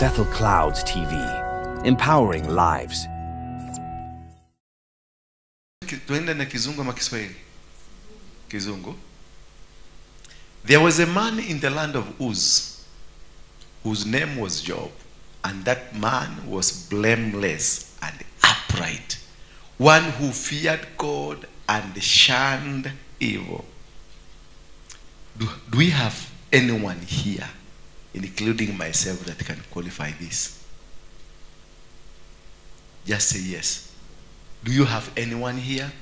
Bethel Clouds TV, empowering lives. Tuende na Kizungu ama Kiswahili? Kizungu. There was a man in the land of Uz whose name was Job, and that man was blameless and upright, one who feared God and shunned evil. Do we have anyone here, including myself, that can qualify this? Just say yes. Do you have anyone here,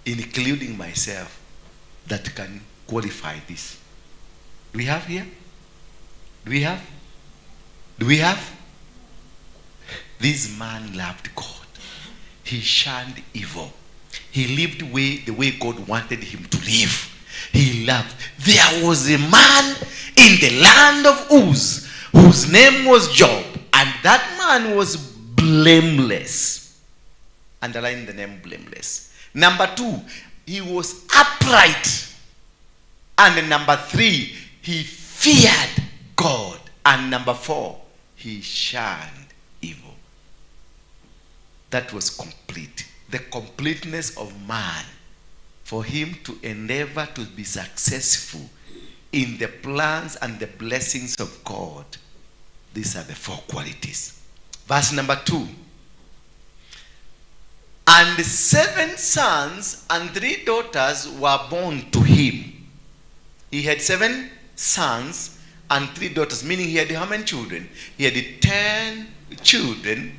including myself, that can qualify this? Do we have here? Do we have? Do we have? This man loved God. He shunned evil. He lived the way God wanted him to live. He loved. There was a man in the land of Uz whose name was Job, and that man was blameless. Underline the name blameless. Number two, he was upright. And number three, he feared God. And number four, he shunned evil. That was complete. The completeness of man, for him to endeavor to be successful in the plans and the blessings of God. These are the four qualities. Verse number 2. And 7 sons and 3 daughters were born to him. He had 7 sons and 3 daughters, meaning he had how many children? He had 10 children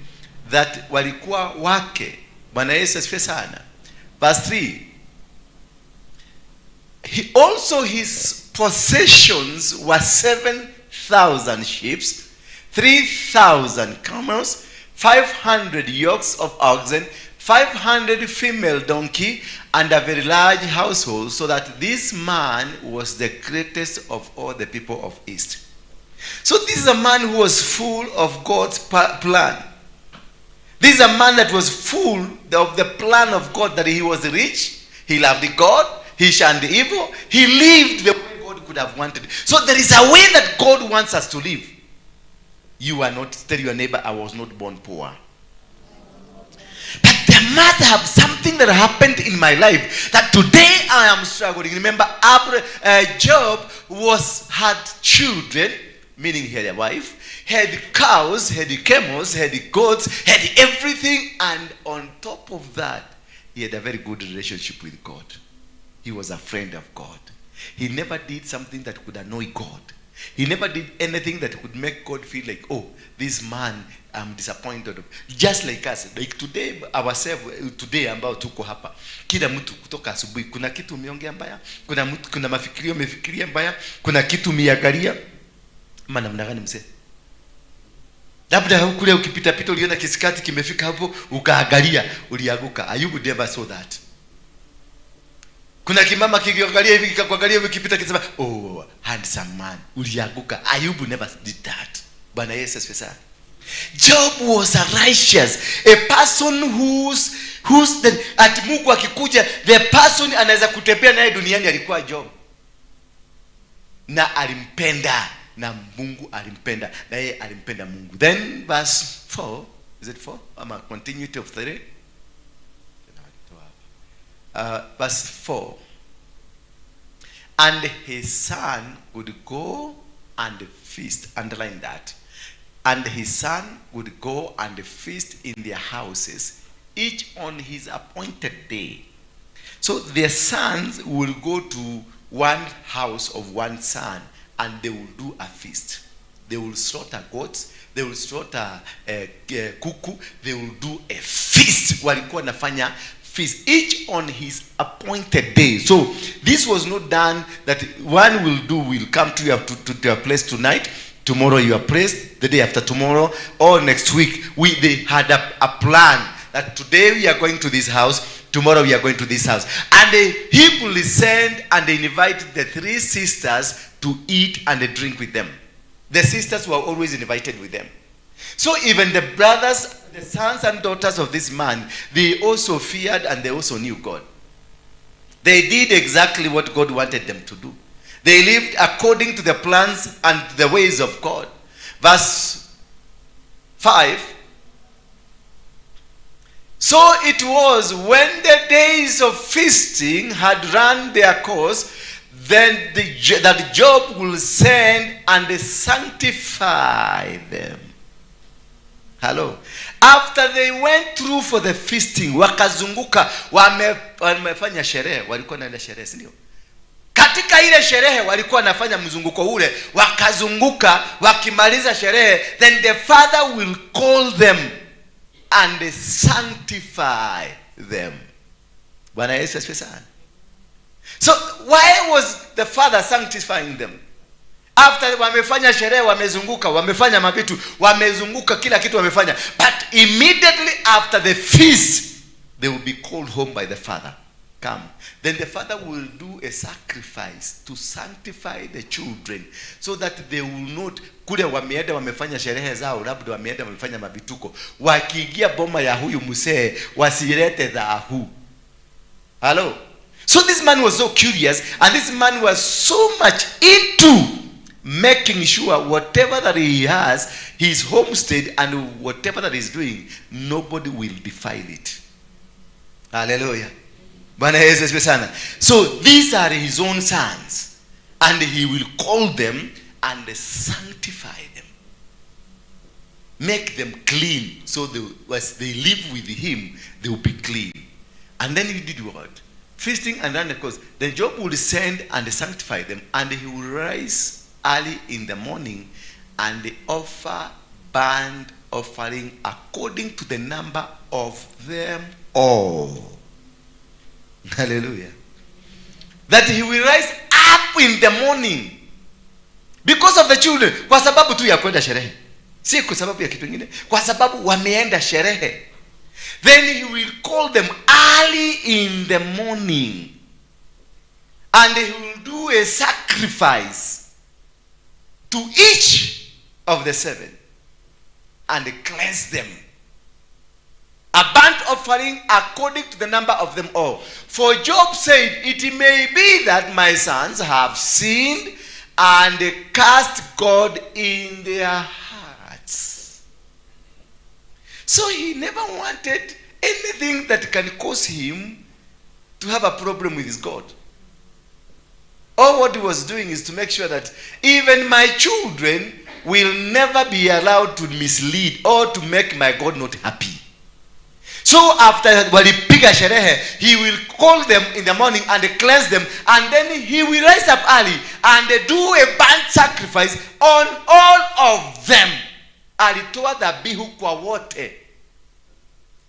that walikuwa wake. Bwana Yesu asifiwe sana. Verse 3. He also, his possessions were 7,000 sheep, 3,000 camels, 500 yokes of oxen, 500 female donkey, and a very large household, so that this man was the greatest of all the people of East. So this is a man who was full of God's plan. This is a man that was full of the plan of God, that he was rich, he loved God, he shunned evil, he lived the way God could have wanted. So there is a way that God wants us to live. You are not, tell your neighbor, I was not born poor. But there must have something that happened in my life that today I am struggling. Remember, Job had children, meaning he had a wife, had cows, had camels, had goats, had everything. And on top of that, he had a very good relationship with God. He was a friend of God. He never did something that could annoy God. He never did anything that could make God feel like, oh, this man, I'm disappointed of. Just like us, like today, ourselves, today ambao tuko hapa. Kila mtu kutoka asubuhi, kuna kitu umeongea mbaya, kuna mtu, kuna mafikirio umefikiria mbaya, kuna kitu umeangalia. Maana namna gani mzee? Labda kule ukipita pita uliona kisikati kimefika hapo, ukaangalia, ulianguka. Ayubu never saw that. Kuna kimama kikiangalia hivi kikakuangalia hivi kipita kisema, oh, handsome man, ulianguka. Ayubu never did that. Bwana Yesu asifiwe sana. Job was a righteous, a person whose the, at Mungu akikuja, the person anaweza kutembea naye duniani alikuwa Job. Na alimpenda, na Mungu alimpenda, na yeye alimpenda Mungu. Then verse 4, is it 4? Ama continuity of 3. Verse 4. And his son would go and feast, underline that. And his son would go and feast in their houses, each on his appointed day. So their sons will go to one house of one son, and they will do a feast. They will slaughter goats, they will slaughter kuku, they will do a feast. Walikuwa nafanya feast, each on his appointed day. So this was not done that one will do, will come to your, to your place tonight, tomorrow your place, the day after tomorrow, or next week. They had a plan that today we are going to this house, tomorrow we are going to this house. And he will send and invite the 3 sisters to eat and drink with them. The sisters were always invited with them. So even the brothers, the sons and daughters of this man, they also feared and they also knew God. They did exactly what God wanted them to do. They lived according to the plans and the ways of God. Verse 5. So it was when the days of feasting had run their course, then that Job will send and sanctify them. Hello. After they went through for the feasting, wakazunguka, wamefanya sherehe, walikuwa na ile sherehe, si ndio? Katika ile sherehe walikuwa wanafanya mzunguko ule, wakazunguka, wakimaliza sherehe, then the father will call them and sanctify them. Bwana Yesu asifiwe sana. So why was the father sanctifying them? After wamefanya sherehe, wamezunguka, wamefanya mavitu, wamezunguka, kila kitu wamefanya. But immediately after the feast, they will be called home by the father. Come. Then the father will do a sacrifice to sanctify the children so that they will not, kule wameenda wamefanya sherehe zao, labda wameenda wamefanya mavituko, wakiingia boma ya huyu mzee wasilete dhahabu. Hello. So this man was so curious, and this man was so much into making sure whatever that he has, his homestead and whatever that he's doing, nobody will defile it. Hallelujah. Bwana Yesu asifiwe sana. So these are his own sons, and he will call them and sanctify them. Make them clean, so they, as they live with him, they will be clean. And then he did what? Feasting and then of course, then Job will send and sanctify them, and he will rise early in the morning and offer burnt offering according to the number of them all. Hallelujah. That he will rise up in the morning because of the children. Kwa sababu tu ya kwenda sherehe, si kwa sababu ya kitu kingine, kwa sababu wameenda sherehe. Then he will call them early in the morning, and he will do a sacrifice to each of the seven and cleanse them. A burnt offering according to the number of them all. For Job said, it may be that my sons have sinned and cast God in their hearts. So he never wanted anything that can cause him to have a problem with his God. All what he was doing is to make sure that even my children will never be allowed to mislead or to make my God not happy. So after walipiga sherehe, he will call them in the morning and cleanse them, and then he will rise up early and do a burnt sacrifice on all of them. Alitoa dhabihu kwa wote,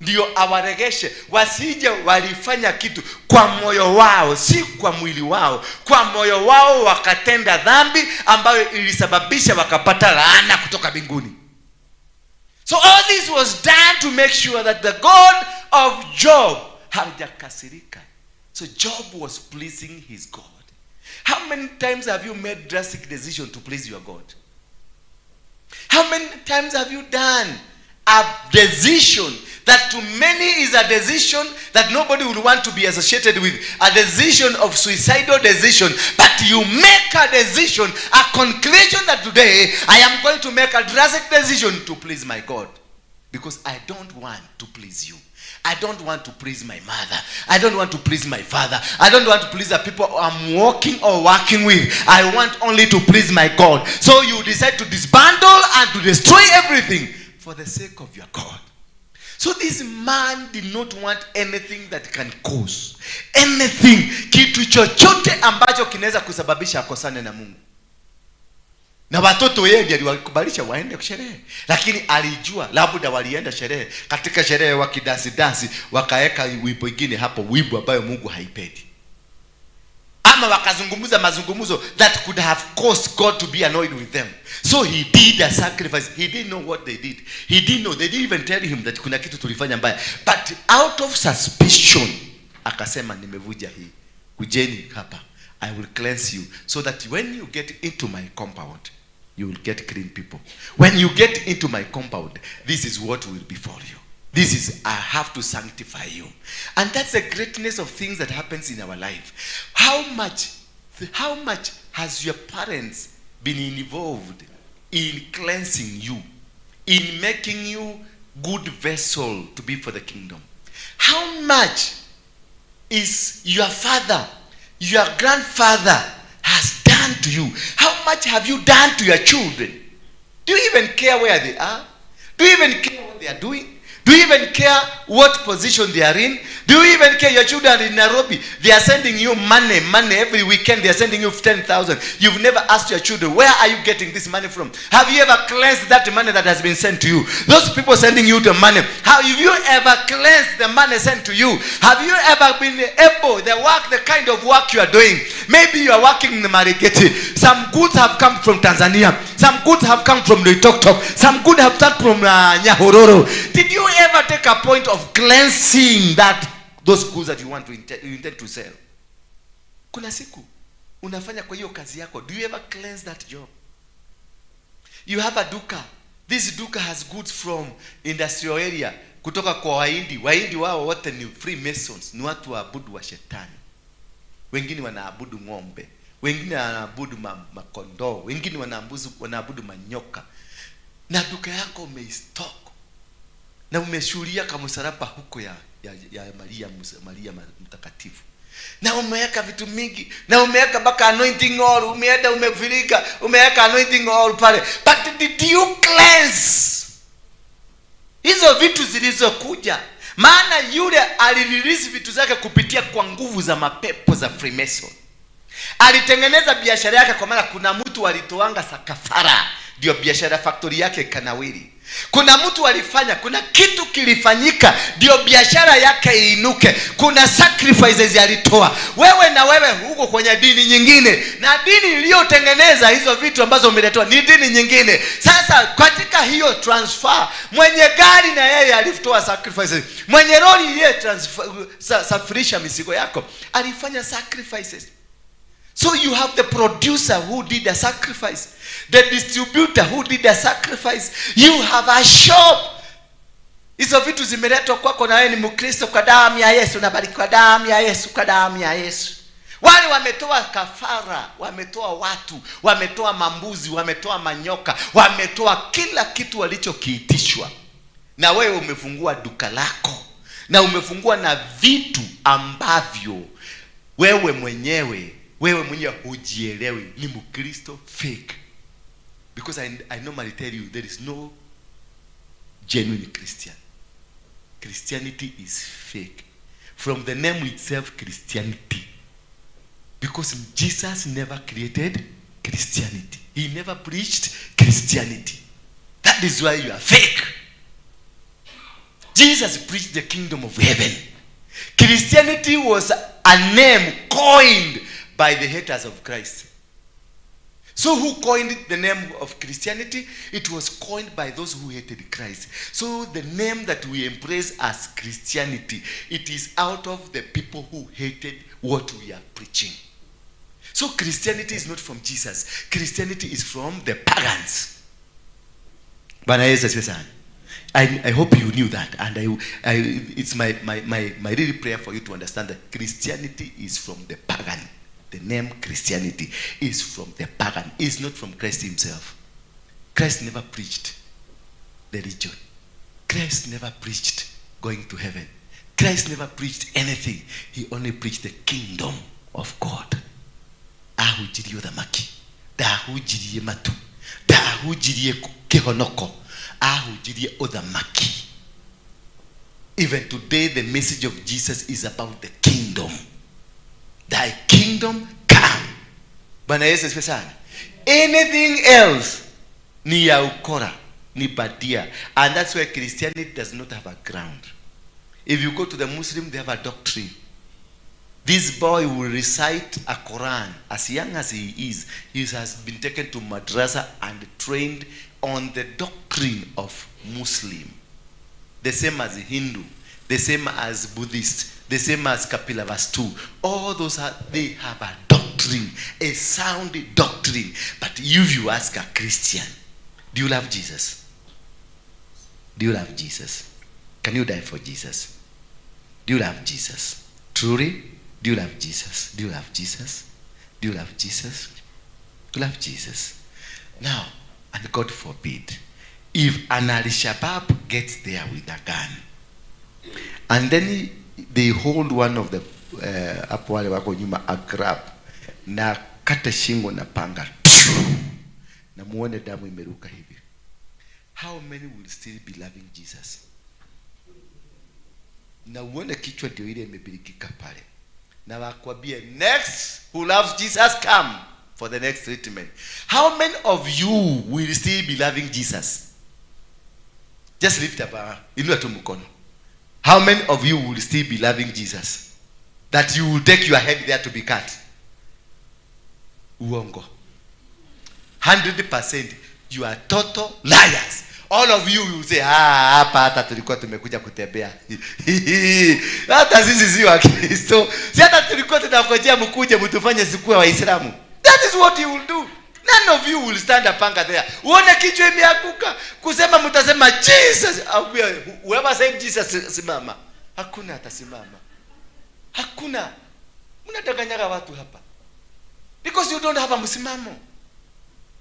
ndio awaregeshe, wasije walifanya kitu kwa moyo wao, si kwa mwili wao. Kwa moyo wao wakatenda dhambi ambayo ilisababisha wakapata laana kutoka mbinguni. So all this was done to make sure that the God of Job hajakasirika. So Job was pleasing his God. How many times have you made drastic decision to please your God? How many times have you done a decision that to many is a decision that nobody would want to be associated with, a decision of suicidal decision, but you make a decision, a conclusion that today I am going to make a drastic decision to please my God, because I don't want to please you. I don't want to please my mother. I don't want to please my father. I don't want to please the people I'm walking or working with. I want only to please my God. So you decide to disbandle and to destroy everything for the sake of your God. So this man did not want anything that can cause anything, kitu chochote ambacho kinaweza kusababisha akosane na Mungu. Na watoto yeye ndiye aliwakubalisha waende sherehe, lakini alijua labda walienda sherehe, katika sherehe wakidasi dasi wakaeka wimbo ingine hapo, wimbo ambayo Mungu haipendi, ama wakazungumza mazungumzo that could have caused God to be annoyed with them. So he did a sacrifice. He didn't know what they did. He didn't know. They didn't even tell him that kuna kitu tulifanya mbaya. But out of suspicion akasema, nimevuja hii, kujeni hapa, I will cleanse you, so that when you get into my compound, you will get clean people. When you get into my compound, this is what will befall you. This is, I have to sanctify you. And that's the greatness of things that happens in our life. How much has your parents been involved in cleansing you, in making you good vessel to be for the kingdom? How much is your father, your grandfather has done to you? How much have you done to your children? Do you even care where they are? Do you even care what they are doing? Do you even care what position they are in? Do you even care your children are in Nairobi? They are sending you money every weekend. They are sending you 10,000. You've never asked your children, where are you getting this money from? Have you ever cleansed that money that has been sent to you? Those people sending you the money, have you ever cleansed the money sent to you? Have you ever been able, the kind of work you are doing? Maybe you are working in the Marigeti. Some goods have come from Tanzania. Some goods have come from Loitoktok. Some goods have come from Nyahururu. Did you ever take a point of cleansing that those goods that you want to you intend to sell? Kuna siku unafanya kwa hiyo kazi yako. Do you ever cleanse that job? You have a duka. This duka has goods from industrial area, kutoka kwa Wahindi. Wahindi wao wote ni Freemasons, ni watu waabudu wa shetani. Wengine wanaabudu ng'ombe, wengine wanaabudu makondoo, wengine wanaabudu manyoka. Na duka yako umeistock na umeshuhudia kama msalaba huko ya Maria mtakatifu. Na umeweka vitu mingi, na umeweka mpaka anointing oil, umeenda umefirika, umeweka anointing oil pale. But did you cleanse hizo vitu zilizokuja? Maana yule alirelease vitu zake kupitia kwa nguvu za mapepo za Freemason. Alitengeneza biashara yake kwa maana kuna mtu alitoanga kafara ndio biashara factory yake kanawiri. Kuna mtu alifanya, kuna kitu kilifanyika ndio biashara yake iinuke. Kuna sacrifices alitoa. Wewe na wewe huko kwenye dini nyingine, na dini iliyotengeneza hizo vitu ambazo umeletewa ni dini nyingine. Sasa katika hiyo transfer, mwenye gari na yeye alitoa sacrifices, mwenye lori yeye safirisha mizigo yako alifanya sacrifices. So you have the producer who did a sacrifice, the distributor who did a sacrifice. You have a shop. Hizo vitu zimeletwa kwako na wewe ni Mkristo kwa damu ya Yesu, unabariki kwa damu ya Yesu, kwa damu ya Yesu. Wale wametoa kafara, wametoa watu, wametoa mambuzi, wametoa manyoka, wametoa kila kitu walichokiitishwa. Na wewe umefungua duka lako, na umefungua na vitu ambavyo wewe mwenyewe hujielewi ni Mkristo fake. Because I normally tell you there is no genuine Christian. Christianity is fake. From the name itself, Christianity. Because Jesus never created Christianity. He never preached Christianity. That is why you are fake. Jesus preached the kingdom of heaven. Christianity was a name coined by the haters of Christ. So who coined the name of Christianity? It was coined by those who hated Christ. So the name that we embrace as Christianity, it is out of the people who hated what we are preaching. So Christianity is not from Jesus. Christianity is from the pagans. I hope you knew that, and it's my really prayer for you to understand that Christianity is from the pagan. The name Christianity is from the pagan. It's not from Christ himself. Christ never preached religion. Christ never preached going to heaven. Christ never preached anything. He only preached the kingdom of God. Ahunjirie uthamaki, ndahunjirie matu, ndahunjirie kihonoko, ahunjirie uthamaki. Even today, the message of Jesus is about the kingdom. Thy kingdom come. Bwana Yesu asifiwe sana. Anything else ni ya ukora, ni badia. And that's why Christianity does not have a ground. If you go to the Muslim, they have a doctrine. This boy will recite a Quran. As young as he is, he has been taken to madrasa and trained on the doctrine of Muslim. The same as Hindu, the same as Buddhist, the same as Kapilavastu. All those, they have a doctrine, a sound doctrine. But if you ask a Christian, do you love Jesus? Do you love Jesus? Can you die for Jesus? Do you love Jesus? Truly? Do you love Jesus? Do you love Jesus? Do you love Jesus? Do you love Jesus? Now, and God forbid, If an Al-Shabaab gets there with a gun, and then they hold one of the hapo wale wako nyuma a grab na kata shingo na panga na muone damu imeruka hivi, how many will still be loving Jesus? Na uone kichwa ndio ile imebirikika pale, na wakwambie next who loves Jesus come for the next treatment. How many of you will still be loving Jesus? Just lift up, inua tu mkono. How many of you will still be loving Jesus? That you will take your head there to be cut? Uongo. 100% you are total liars. All of you will say, ah, hapa hata tulikuwa tumekuja kutembea. Hata sisi si wa Kristo. Si hata tulikuwa tunangojea mkuje mtufanye siku ya Waislamu. That is what you will do. None of you will stand up panga there. Uone kichwa imeanguka, kusema mtasema Jesus. Whoever said Jesus simama. Hakuna atasimama. Hakuna. Mnadanganyaga watu hapa. Because you don't have a msimamo.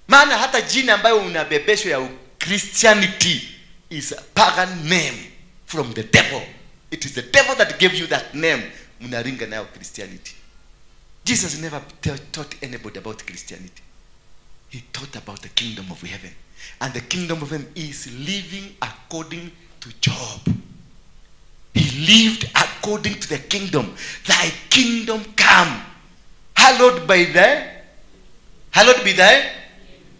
Maana hata jina ambayo unabebeshwa ya Christianity is a pagan name from the devil. It is the devil that gave you that name. Mnaringa nayo Christianity. Jesus never taught anybody about Christianity. He taught about the kingdom of heaven. And the kingdom of heaven is living according to Job. He lived according to the kingdom. Thy kingdom come. Hallowed by thy. Hallowed be thy.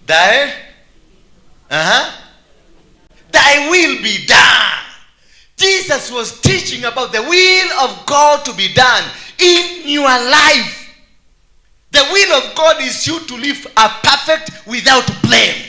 Thy. Thy will be done. Jesus was teaching about the will of God to be done in your life. The will of God is you to live a perfect without blame.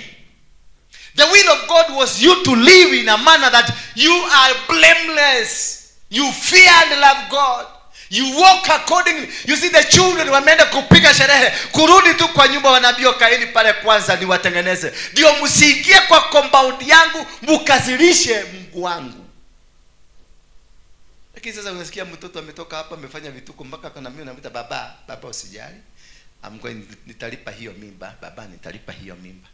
The will of God was you to live in a manner that you are blameless. You fear and love God. You walk accordingly. You see the children wameenda kupiga sherehe, kurudi tu kwa nyumba wanaambia kaeni pale kwanza niwatengeneze. Ndio msiingie kwa compound yangu mkasirishe Mungu wangu. Lakini sasa unasikia mtoto ametoka hapa amefanya vituko mpaka kana mimi namuita baba, baba usijali. I'm going, nitalipa hiyo mimba, baba nitalipa hiyo mimba.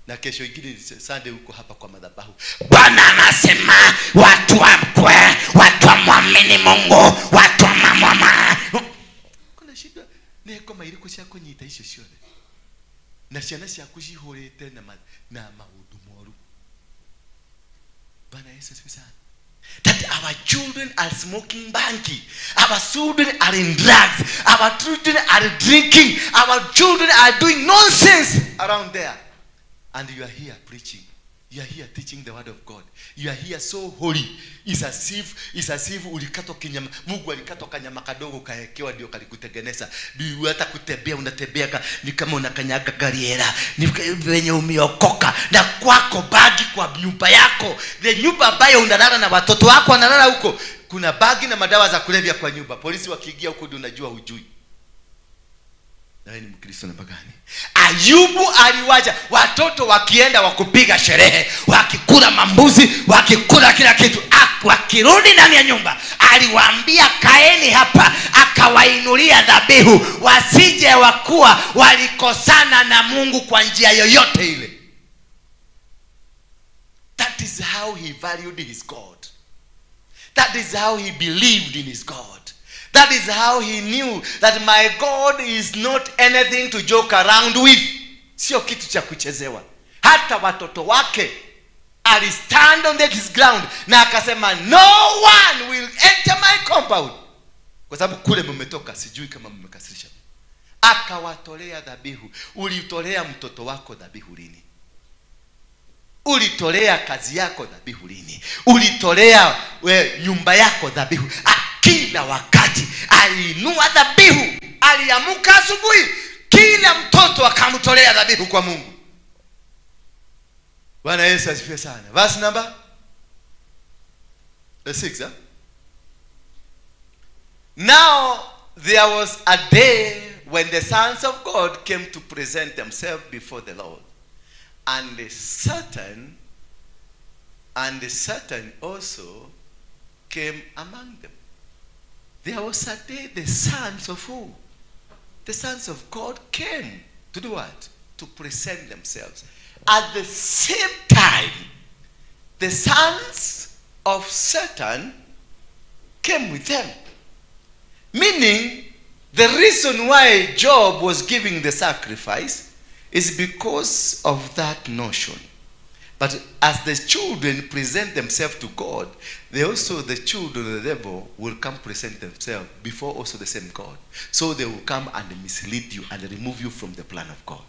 Na kesho ingine Sunday huko hapa kwa madhabahu. Bwana anasema watu wamkwe, watu wamwamini Mungu, watu wamwamama. Kuna shida ne koma iriko ciako nyita icio ciothe. Na ciana ciaku cihurite na maundu moru. Bwana Yesu asifiwe sana. That our children are smoking bangi, our children are in drugs, our children are drinking, our children are doing nonsense around there. And you are here preaching. You are here teaching the word of God. You are here so holy. It's as if ulikatwa kinyama. Mungu alikatwa kanyama kadogo kaekewa ndio kalikutengeneza. Ndio hata kutembea unatembea ni kama unakanyaga gariera. Ni venye umeokoka. Na kwako bagi kwa nyumba yako. The nyumba ambayo unalala na watoto wako wanalala huko. Kuna bagi na madawa za kulevya kwa nyumba. Polisi wakiingia huko ndio unajua hujui. Na wewe ni Mkristo namba gani? Ayubu aliwacha watoto wakienda wakupiga sherehe, wakikula mambuzi, wakikula kila kitu. Wakirudi ndani ya nyumba, aliwaambia kaeni hapa, akawainulia dhabihu wasije wakuwa walikosana na Mungu kwa njia yoyote ile. That is how he valued his God. That is how he believed in his God. That is how he knew that my God is not anything to joke around with. Sio kitu cha kuchezewa. Hata watoto wake alistand on his ground na akasema no one will enter my compound. Kwa sababu kule mmetoka sijui kama mmekasirisha. Akawatolea dhabihu. Ulitolea mtoto wako dhabihu lini? Ulitolea kazi yako dhabihu lini? Ulitolea nyumba yako dhabihu? Kila wakati aliinua dhabihu. Aliamka asubuhi, kila mtoto akamtolea dhabihu kwa Mungu. Bwana Yesu asifiwe sana. Verse number 6. Huh? Now there was a day when the sons of God came to present themselves before the Lord, and the Satan also came among them. There was a day the sons of who? The sons of God came to do what? To present themselves. At the same time, the sons of Satan came with them. Meaning, the reason why Job was giving the sacrifice is because of that notion. But as the children present themselves to God, they also, the children of the devil, will come present themselves before also the same God. So they will come and mislead you and remove you from the plan of God.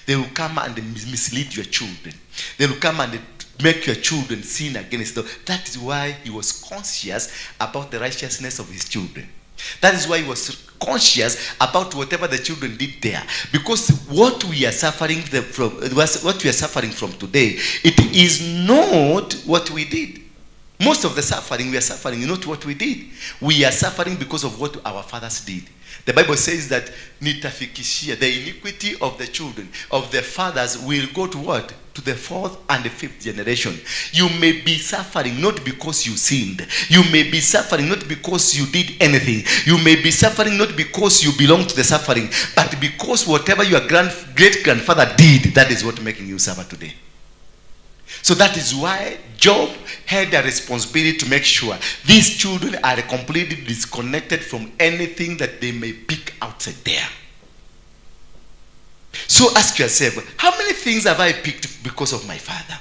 They will come and mislead your children. They will come and make your children sin against them. That is why he was conscious about the righteousness of his children. That is why he was conscious about whatever the children did there. Because what we are suffering from, what we are suffering from today, it is not what we did. Most of the suffering we are suffering is not what we did. We are suffering because of what our fathers did. The Bible says that nitafikishia, the iniquity of the children, of the fathers will go to what? To the fourth and the fifth generation. You may be suffering not because you sinned. You may be suffering not because you did anything. You may be suffering not because you belong to the suffering, but because whatever your great-grandfather did, that is what making you suffer today. So that is why Job had a responsibility to make sure these children are completely disconnected from anything that they may pick outside there. So ask yourself, how many things have I picked because of my father?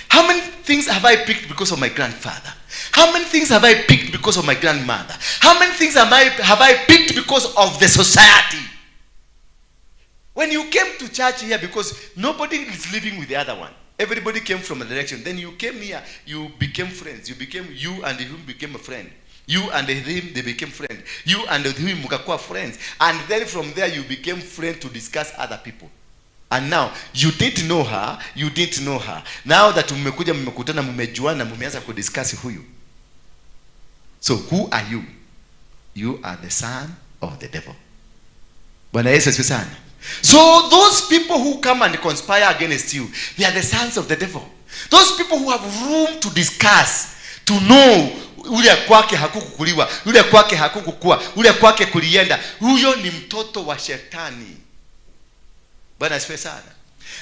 How many things have I picked because of my grandfather? How many things have I picked because of my grandmother? How many things have I picked because of the society? When you came to church here, because nobody is living with the other one. Everybody came from a direction. Then you came here, you became friends. You became, you and him became a friend. You and him, they became friends. You and him mkakuwa friends. And then from there, you became friends to discuss other people. And now, you didn't know her, you didn't know her. Now that mmekuja, mmekutana, mmejuana, mmeanza kudiscuss huyu. So, who are you? You are the son of the devil. Bwana Yesu asifiwe sana. So those people who come and conspire against you, they are the sons of the devil. Those people who have room to discuss, to know, ule kwake hakukukuliwa, ule kwake hakukukua, ule kwake kulienda, huyo ni mtoto wa shetani. Bwana asifiwe sana.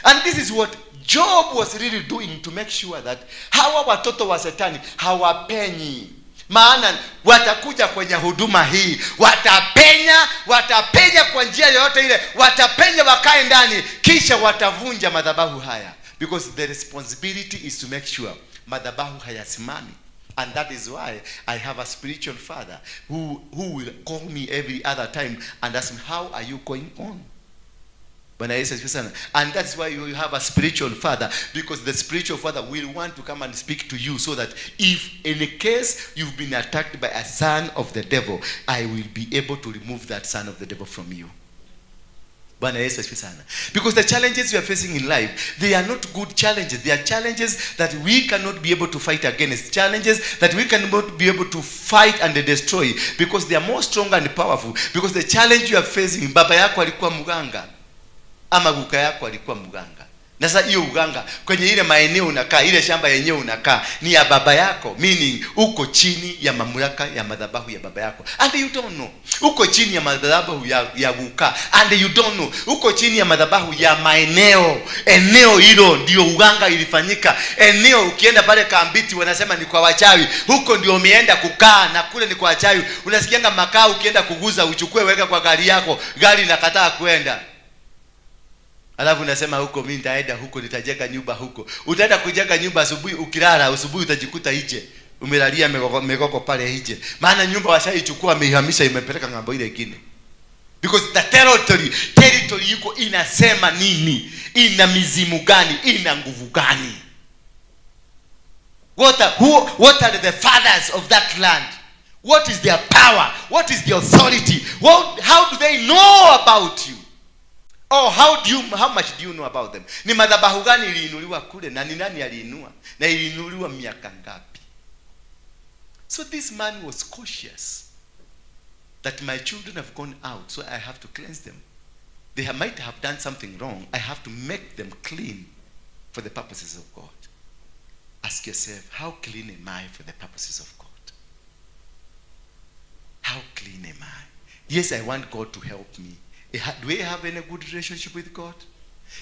And this is what Job was really doing to make sure that hawa watoto wa shetani hawapenyi. Maana watakuja kwenye huduma hii, watapenya, watapenya kwa njia yoyote ile, watapenya wakae ndani, kisha watavunja madhabahu haya. Because the responsibility is to make sure madhabahu hayasimami. And that is why I have a spiritual father who will call me every other time and ask me, how are you going on? And that's why you have a spiritual father, because the spiritual father will want to come and speak to you so that if in a case you've been attacked by a son of the devil, I will be able to remove that son of the devil from you. Because the challenges we are facing in life, they are not good challenges. They are challenges that we cannot be able to fight against. Challenges that we cannot be able to fight and destroy, because they are more strong and powerful. Because the challenge you are facing, baba yako alikuwa mganga, ama guka yako alikuwa mganga. Na sasa hiyo uganga kwenye ile maeneo unakaa, ile shamba yenyewe unakaa ni ya baba yako, meaning uko chini ya mamlaka ya madhabahu ya baba yako, and you don't know. Uko chini ya madhabahu ya guka, and you don't know. Uko chini ya madhabahu ya maeneo. Eneo hilo ndio uganga ilifanyika. Eneo ukienda pale Kambiti wanasema ni kwa wachawi. Huko ndio umeenda kukaa na kule ni kwa wachawi. Unasikianga makaa ukienda kuguza uchukue weka kwa gari yako, gari inakataa kwenda. Alafu unasema huko mimi nitaenda huko nitajenga nyumba huko. Utaenda kujenga nyumba asubuhi ukilala, asubuhi utajikuta nje. Umelalia mikoko pale nje. Maana nyumba washaichukua wameihamisha imepeleka ng'ambo ile nyingine. Because the territory yuko inasema nini? Ina mizimu gani? Ina nguvu gani? What are the fathers of that land? What is their power? What is their authority? How do they know about you? Oh, how much do you know about them? Ni madhabahu gani iliinuliwa kule na ni nani aliinua? Na iliinuliwa miaka ngapi? So this man was cautious that my children have gone out, so I have to cleanse them. They might have done something wrong. I have to make them clean for the purposes of God. Ask yourself, how clean am I for the purposes of God? How clean am I? Yes, I want God to help me. Do we have any good relationship with God?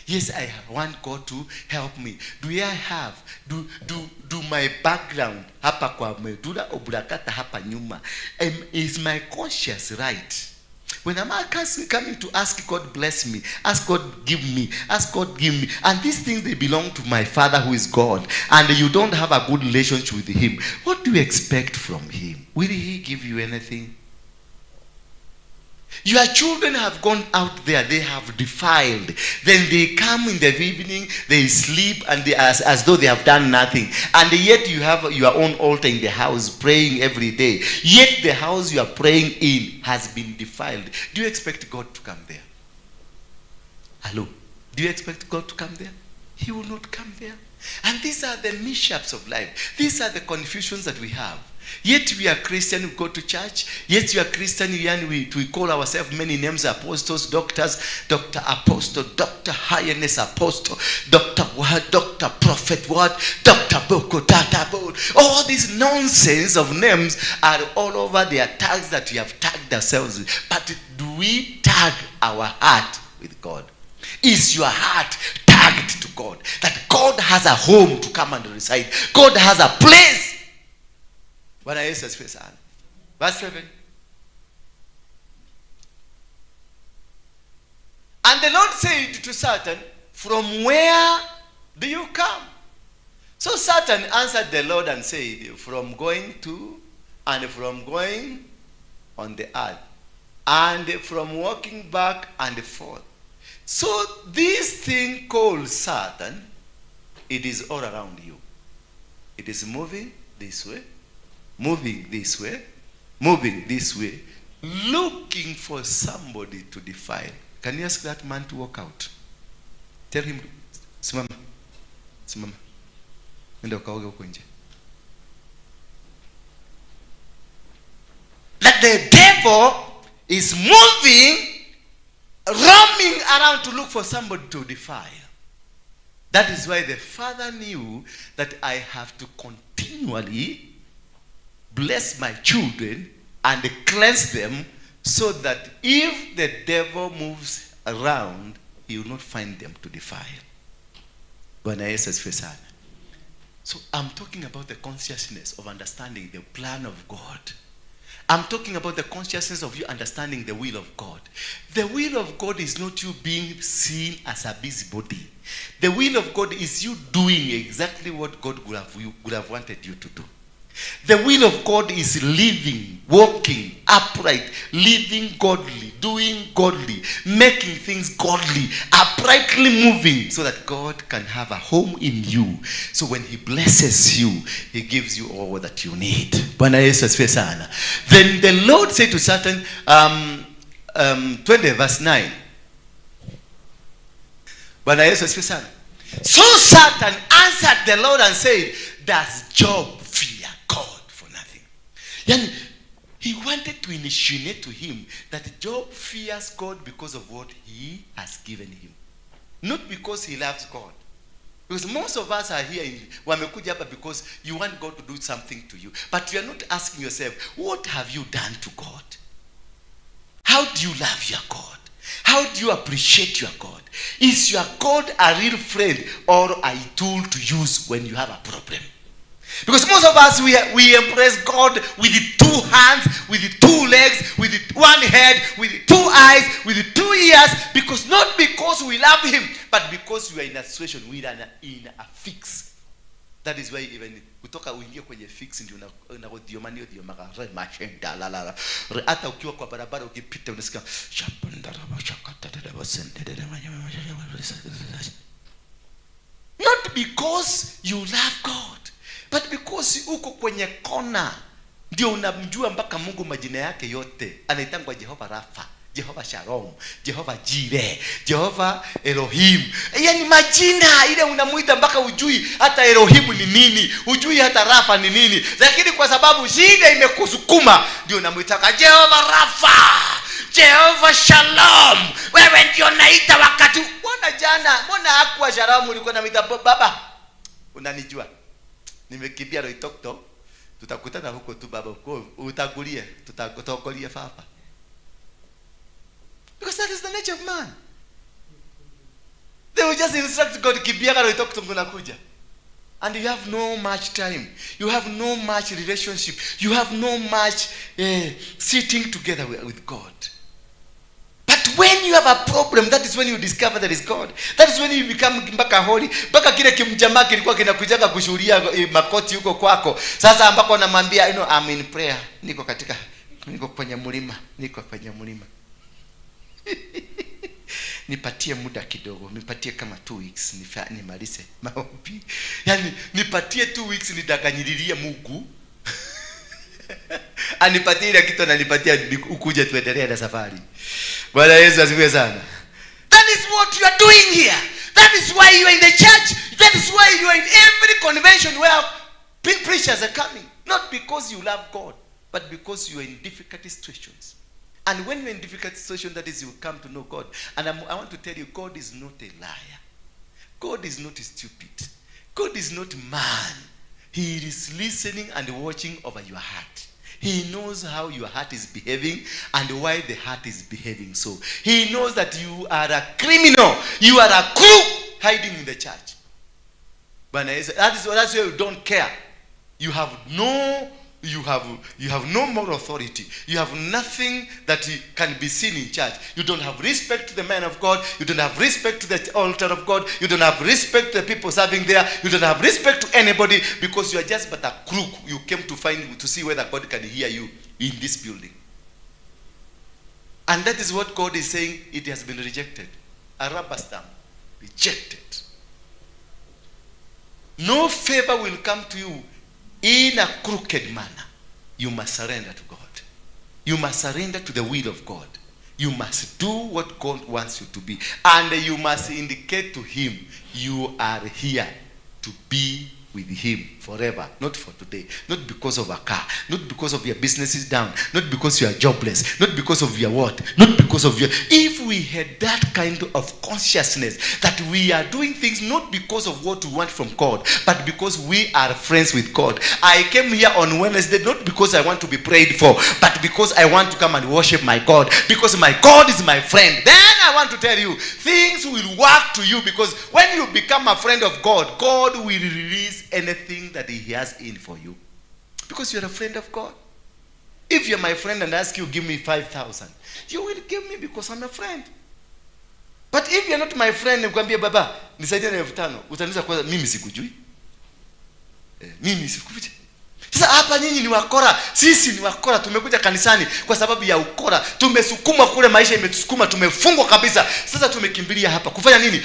Yes, I want God to help me. Do I have, do my background hapa kwa medulla oblongata hapa nyuma, is my conscience right? When I'm coming to ask God bless me, ask God give me, ask God give me, and these things, they belong to my Father who is God, and you don't have a good relationship with him, what do you expect from him? Will he give you anything? Your children have gone out there, they have defiled. Then they come in the evening, they sleep, and they, as though they have done nothing. And yet you have your own altar in the house, praying every day. Yet the house you are praying in has been defiled. Do you expect God to come there? Hello? Do you expect God to come there? He will not come there. And these are the mishaps of life. These are the confusions that we have. Yet we are Christian, we go to church. Yet we are Christian, we call ourselves many names, apostles, doctors, Doctor Apostle, Doctor Highness Apostle, Doctor what, Doctor Prophet what, Doctor Boko, Tata Bo. All these nonsense of names are all over their tags that we have tagged ourselves with. But do we tag our heart with God? Is your heart tagged to God? That God has a home to come and reside. God has a place. Bwana Yesu asifiwe sana. Verse 7. And the Lord said to Satan, from where do you come? So Satan answered the Lord and said, from going to and from going on the earth, and from walking back and forth. So this thing called Satan, it is all around you. It is moving this way, moving this way, moving this way, looking for somebody to defile. Can you ask that man to walk out? Tell him, simama, simama. Nenda ukaoge huko nje. That the devil is moving, roaming around to look for somebody to defile. That is why the Father knew that I have to continually bless my children and cleanse them, so that if the devil moves around, he will not find them to defile. Bwana Yesu asifiwe sana. So I'm talking about the consciousness of understanding the plan of God. I'm talking about the consciousness of you understanding the will of God. The will of God is not you being seen as a busybody. The will of God is you doing exactly what God would have wanted you to do. The will of God is living, walking upright, living godly, doing godly, making things godly, uprightly moving, so that God can have a home in you. So when he blesses you, he gives you all that you need. Bwana Yesu asifiwe sana. Then the Lord said to Satan, 20 verse 9. Bwana Yesu asifiwe sana. So Satan answered the Lord and said, does Job fear God for nothing? Yani, he wanted to initiate to him that Job fears God because of what he has given him. Not because he loves God. Because most of us are here in wamekuja hapa because you want God to do something to you. But you are not asking yourself, what have you done to God? How do you love your God? How do you appreciate your God? Is your God a real friend or a tool to use when you have a problem? Because most of us, we embrace God with the two hands, with the two legs, with the one head, with the two eyes, with the 2 ears, because not because we love him, but because we are in a situation, we are in a fix. That is why even kutoka uingie kwenye fix ndio unaodhiomani odhiomaga mashenda la la la. Hata ukiwa kwa barabara ukipita unasikia not because you love God, but because uko kwenye kona ndio unamjua mpaka Mungu majina yake yote. Anaitangwa Jehova Rafa, Jehova Shalom, Jehova Jireh, Jehova Elohim. Yani majina ile unamuita mpaka ujui hata Elohim ni nini, ujui hata Rafa ni nini. Lakini kwa sababu shida imekusukuma ndio unamuita Jehova Rafa, Jehova Shalom. Wewe ndio naita wakati. Mbona jana, mbona hakuwa Shalom ulikuwa unamuita baba? Unanijua. Nimekimbia Loitoktok. Tutakutana huko tu baba, utagulie, tutakutokolia papa. Because that is the nature of man. They will just instruct God, kibiaga kuja. And you have no much time. You have no much relationship. You have no much sitting together with God. But when you have a problem, that is when you discover there is God. That is when you become mpaka holy. Mpaka kile kimjamaa kilikuwa kinakujaga kushuhudia makoti huko kwako. Sasa ambako namwambia, you know, I'm in prayer. Niko kwenye mlima. Niko kwenye mlima. Nipatie muda kidogo, nipatie kama 2 weeks nimalize maombi. Yaani nipatie 2 weeks nidanganyililie Mungu. Anipatie ile kitu ananipatia ukuje tuendelee na safari. Bwana Yesu asifiwe sana. That is what you are doing here. That is why you are in the church. That is why you are in every convention where preachers are coming. Not because you love God, but because you are in difficult situations. And when you're in difficult situation, that is, you come to know God. And I want to tell you, God is not a liar. God is not stupid. God is not man. He is listening and watching over your heart. He knows how your heart is behaving and why the heart is behaving so. He knows that you are a criminal. You are a crook hiding in the church. But that's why you don't care. You have no moral authority. You have nothing that can be seen in church. You don't have respect to the man of God. You don't have respect to the altar of God. You don't have respect to the people serving there. You don't have respect to anybody because you are just but a crook. You came to see whether God can hear you in this building. And that is what God is saying. It has been rejected. A rubber stamp. Rejected. No favor will come to you in a crooked manner. You must surrender to God. You must surrender to the will of God. You must do what God wants you to be. And you must indicate to him you are here to be with him forever. Not for today. Not because of a car. Not because of your business is down. Not because you are jobless. Not because of your what. Not because of your... If we had that kind of consciousness that we are doing things not because of what we want from God, but because we are friends with God. I came here on Wednesday not because I want to be prayed for, but because I want to come and worship my God. Because my God is my friend. Then I want to tell you, things will work to you, because when you become a friend of God, God will release anything that he has in for you, because you're a friend of God. If you're my friend and ask you give me 5,000, you will give me because I'm a friend. But if you're not my friend, nikwambie baba nisaidie na 5,000, utaniuliza kwanza mimi sikujui. Mimi sikujui. Sasa hapa nyinyi ni wakora, sisi ni wakora, tumekuja kanisani kwa sababu ya ukora. Tumesukuma kule, maisha imetusukuma, tumefungwa kabisa. Sasa tumekimbilia hapa. Kufanya nini?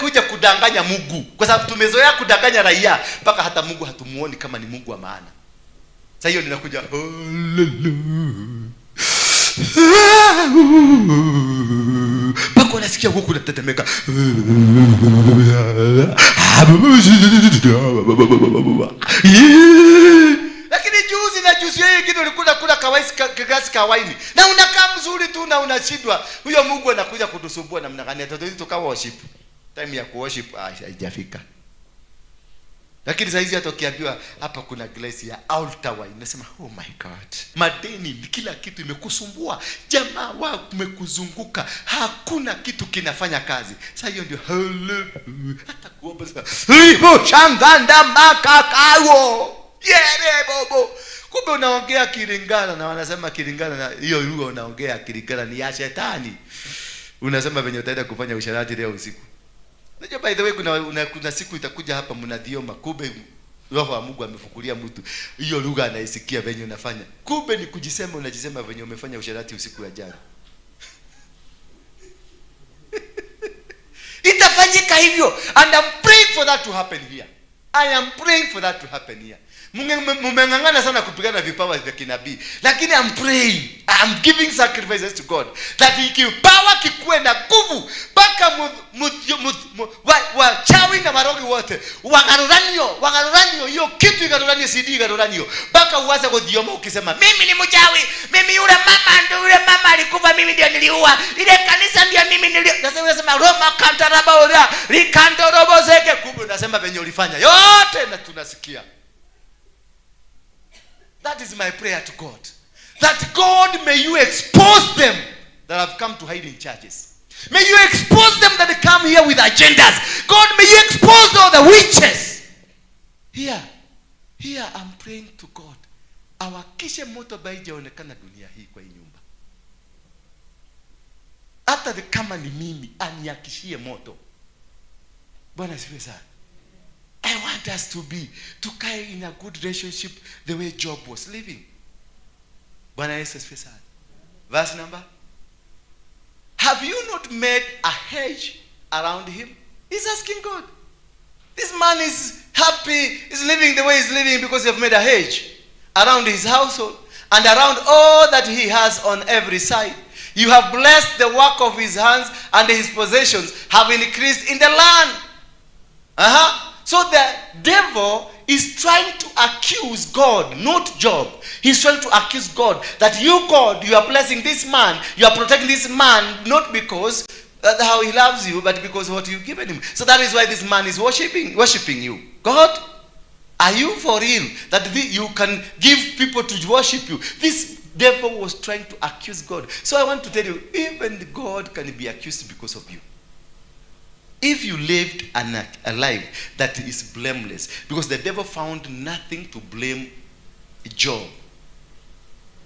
Kuja kudanganya Mungu. Kwa sababu tumezoea kudanganya raia mpaka hata Mungu hatumuoni kama ni Mungu wa maana. Sasa hiyo ninakuja mpaka unasikia huku unatetemeka. Lakini juzi na juzi yeye kitu ulikuwa kula kawaisi glasi kawaini. Na unakaa mzuri tu na unashindwa. Huyo Mungu anakuja kutusumbua namna gani? Hatuwezi tuka worship. Time ya kuworship haijafika. Lakini saizi hata ukiambiwa hapa kuna glass ya altar wine, nasema oh my God. Madeni kila kitu imekusumbua, jamaa wao umekuzunguka, hakuna kitu kinafanya kazi. Sasa hiyo ndio hata kuomba sasa. Ribo changanda makakao. Yere bobo. Kumbe unaongea Kilingala na wanasema Kilingala na hiyo lugha unaongea Kilingala ni ya shetani. Unasema venye utaenda kufanya usharati leo usiku. Unajua by the way kuna siku itakuja hapa mnadhioma, kumbe roho wa Mungu amefukulia mtu hiyo lugha anaisikia venye unafanya. Kumbe ni kujisema, unajisema venye umefanya usharati usiku ya jana. Itafanyika hivyo, and I'm praying for that to happen here. I am praying for that to happen here. Mumeng'ang'ana sana kupigana vipawa vya kinabii, lakini I'm praying, I'm giving sacrifices to God that kipawa kikuwe na nguvu mpaka wachawi na marogi wote wagaruranio hiyo kitu igaruranio CD igaruranio mpaka uanze kudhioma ukisema mimi ni mchawi, mimi yule mama ndio yule mama alikufa, mimi ndio niliua ile kanisa, ndio mimi nilio. Sasa unasema Roma kantaraba ora rikandorobo zeke, kumbe unasema venye ulifanya yote na tunasikia. That is my prayer to God. That God may you expose them that have come to hide in churches. May you expose them that come here with agendas. God, may you expose all the witches. Here I'm praying to God. Awakishe moto ambaye haijaonekana dunia hii kwa hii nyumba. Hata kama ni mimi, aniakishie moto. Bwana asifiwe sana. I want us to be, tukae in a good relationship the way Job was living. Bwana Yesu asifiwe sana. Verse number. Have you not made a hedge around him? He's asking God. This man is happy, is living the way he's living because you have made a hedge around his household and around all that he has on every side. You have blessed the work of his hands, and his possessions have increased in the land. So the devil is trying to accuse God, not Job. He's trying to accuse God that you, God, you are blessing this man, you are protecting this man, not because how he loves you, but because what you've given him. So that is why this man is worshiping you. God, are you for real that you can give people to worship you? This devil was trying to accuse God. So I want to tell you, even God can be accused because of you. If you lived a life that is blameless, because the devil found nothing to blame Job,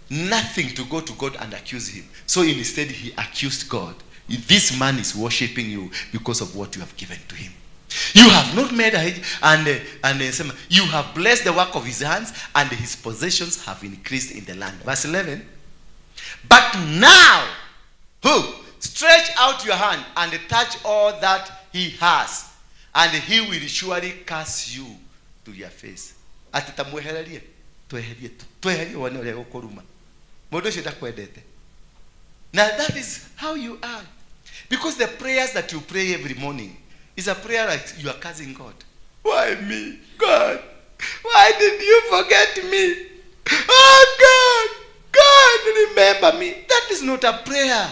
nothing to go to God and accuse him. So instead he accused God. This man is worshiping you because of what you have given to him. You have not made a hedge, and you have blessed the work of his hands, and his possessions have increased in the land. Verse 11. But now, who? Stretch out your hand and touch all that he has, and he will surely curse you to your face. Ati tamwehererie, tweherie tu, tweherie wone uria gukuruma. Mundu ucio ndakwendete. Now that is how you are. Because the prayers that you pray every morning is a prayer like you are cursing God. Why me? God, why did you forget me? Oh God, God, remember me. That is not a prayer.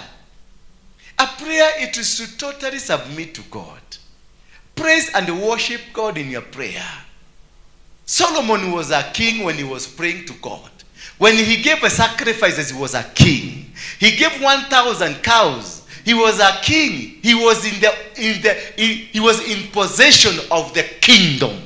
A prayer, it is to totally submit to God. Praise and worship God in your prayer. Solomon was a king when he was praying to God. When he gave a sacrifice, he was a king. He gave 1,000 cows. He was a king. He was he was in possession of the kingdom.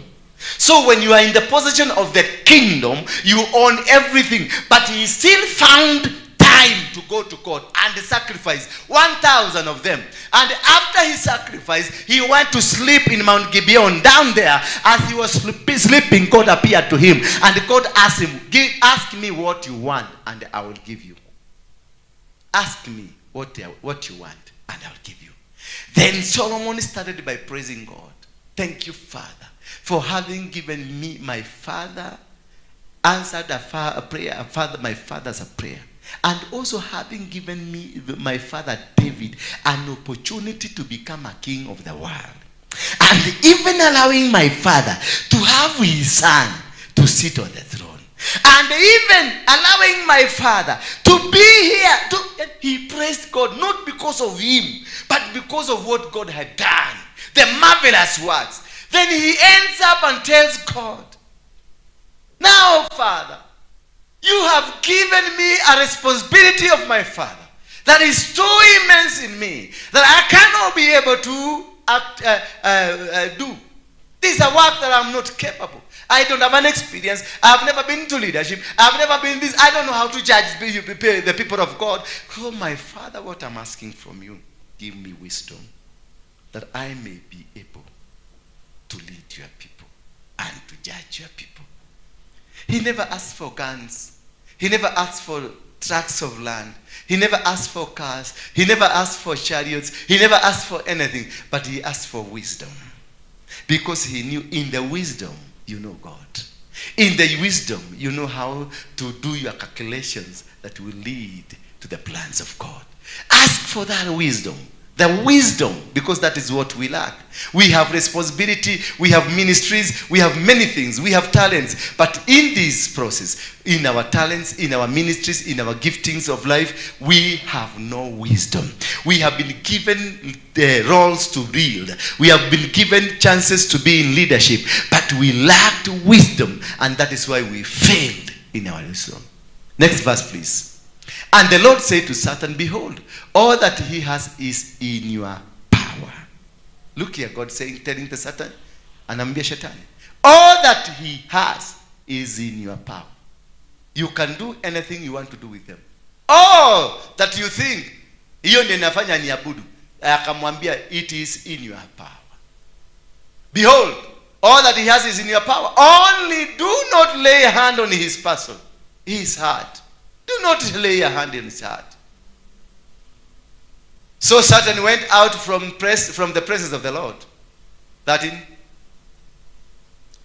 So when you are in the possession of the kingdom, you own everything. But he still found time to go to God and sacrifice 1,000 of them. And after his sacrifice, he went to sleep in Mount Gibeon down there. As he was sleeping, God appeared to him. And God asked him, ask me what you want and I will give you. Ask me what you want and I will give you. Then Solomon started by praising God. Thank you, Father, for having given me my father, answered a prayer, father, my father's a prayer. And also having given me, my father David, an opportunity to become a king of the world. And even allowing my father to have his son to sit on the throne. And even allowing my father to be here. He praised God, not because of him, but because of what God had done. The marvelous works. Then he ends up and tells God, now, Father, you have given me a responsibility of my father that is so immense in me that I cannot be able to do. This is a work that I'm not capable. I don't have an experience. I've never been to leadership. I've never been this. I don't know how to judge the people of God. Oh, my Father, what I'm asking from you, give me wisdom that I may be able to lead your people and to judge your people. He never asked for guns. He never asked for tracts of land. He never asked for cars. He never asked for chariots. He never asked for anything. But he asked for wisdom. Because he knew in the wisdom, you know God. In the wisdom, you know how to do your calculations that will lead to the plans of God. Ask for that wisdom. The wisdom, because that is what we lack. We have responsibility, we have ministries, we have many things, we have talents. But in this process, in our talents, in our ministries, in our giftings of life, we have no wisdom. We have been given the roles to build. We have been given chances to be in leadership. But we lacked wisdom, and that is why we failed in our wisdom. Next verse, please. And the Lord said to Satan, behold, all that he has is in your power. Look here, God saying, telling the Satan, anaambia shetani, all that he has is in your power. You can do anything you want to do with them. All that you think, hiyo ndio inafanya niabudu. Akamwambia, it is in your power. Behold, all that he has is in your power. Only do not lay a hand on his person, his heart. Do not lay a hand on his heart. So Satan went out from the presence of the Lord. 13.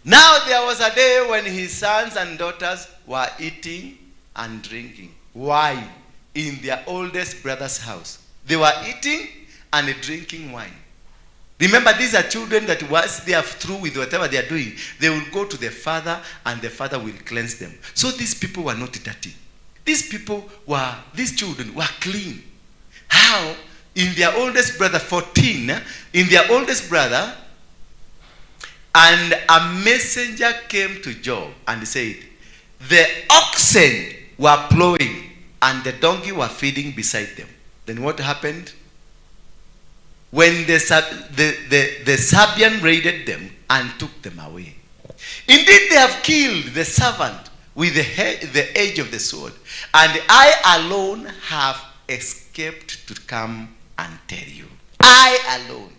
Now there was a day when his sons and daughters were eating and drinking wine in their oldest brother's house. They were eating and drinking wine. Remember, these are children that once they are through with whatever they are doing, they will go to the father and the father will cleanse them. So these people were not dirty. These children were clean. How? In their oldest brother, 14, in their oldest brother, and a messenger came to Job and said, the oxen were plowing and the donkey were feeding beside them. Then what happened? When the Sabean raided them and took them away. Indeed, they have killed the servant with the edge of the sword, and I alone have escaped to come and tell you. I alone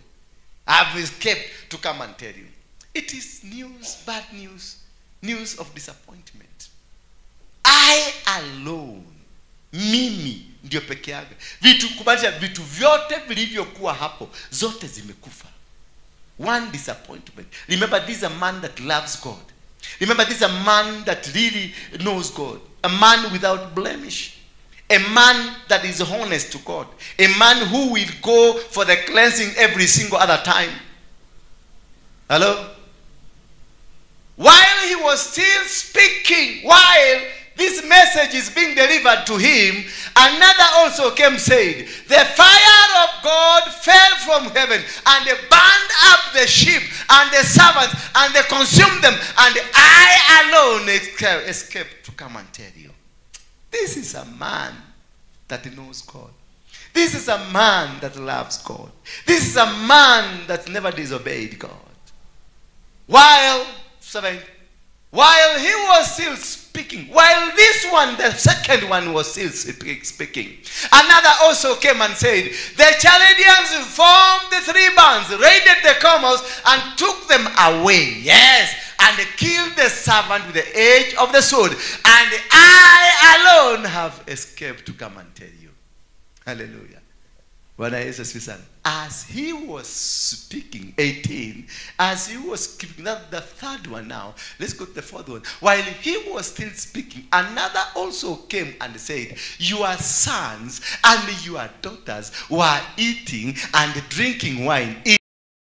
have escaped to come and tell you. It is news, bad news, news of disappointment. I alone, mimi ndio peke yake. Vitu kumaanisha vitu vyote vilivyokuwa hapo zote zimekufa. One disappointment. Remember, this is a man that loves God. Remember, this is a man that really knows God. A man without blemish. A man that is honest to God. A man who will go for the cleansing every single other time. Hello? While he was still speaking, while this message is being delivered to him, another also came, said, the fire of God fell from heaven and they burned up the sheep and the servants and they consumed them, and I alone escaped to come and tell you. This is a man that knows God. This is a man that loves God. This is a man that never disobeyed God. While he was still speaking, while this one, the second one, was still speaking, another also came and said, the Chaldeans formed the three bands, raided the camels, and took them away. Yes, and killed the servant with the edge of the sword. And I alone have escaped to come and tell you. Hallelujah. As he was speaking, 18, as he was speaking, that's the third one now. Let's go to the fourth one. While he was still speaking, another also came and said, your sons and your daughters were eating and drinking wine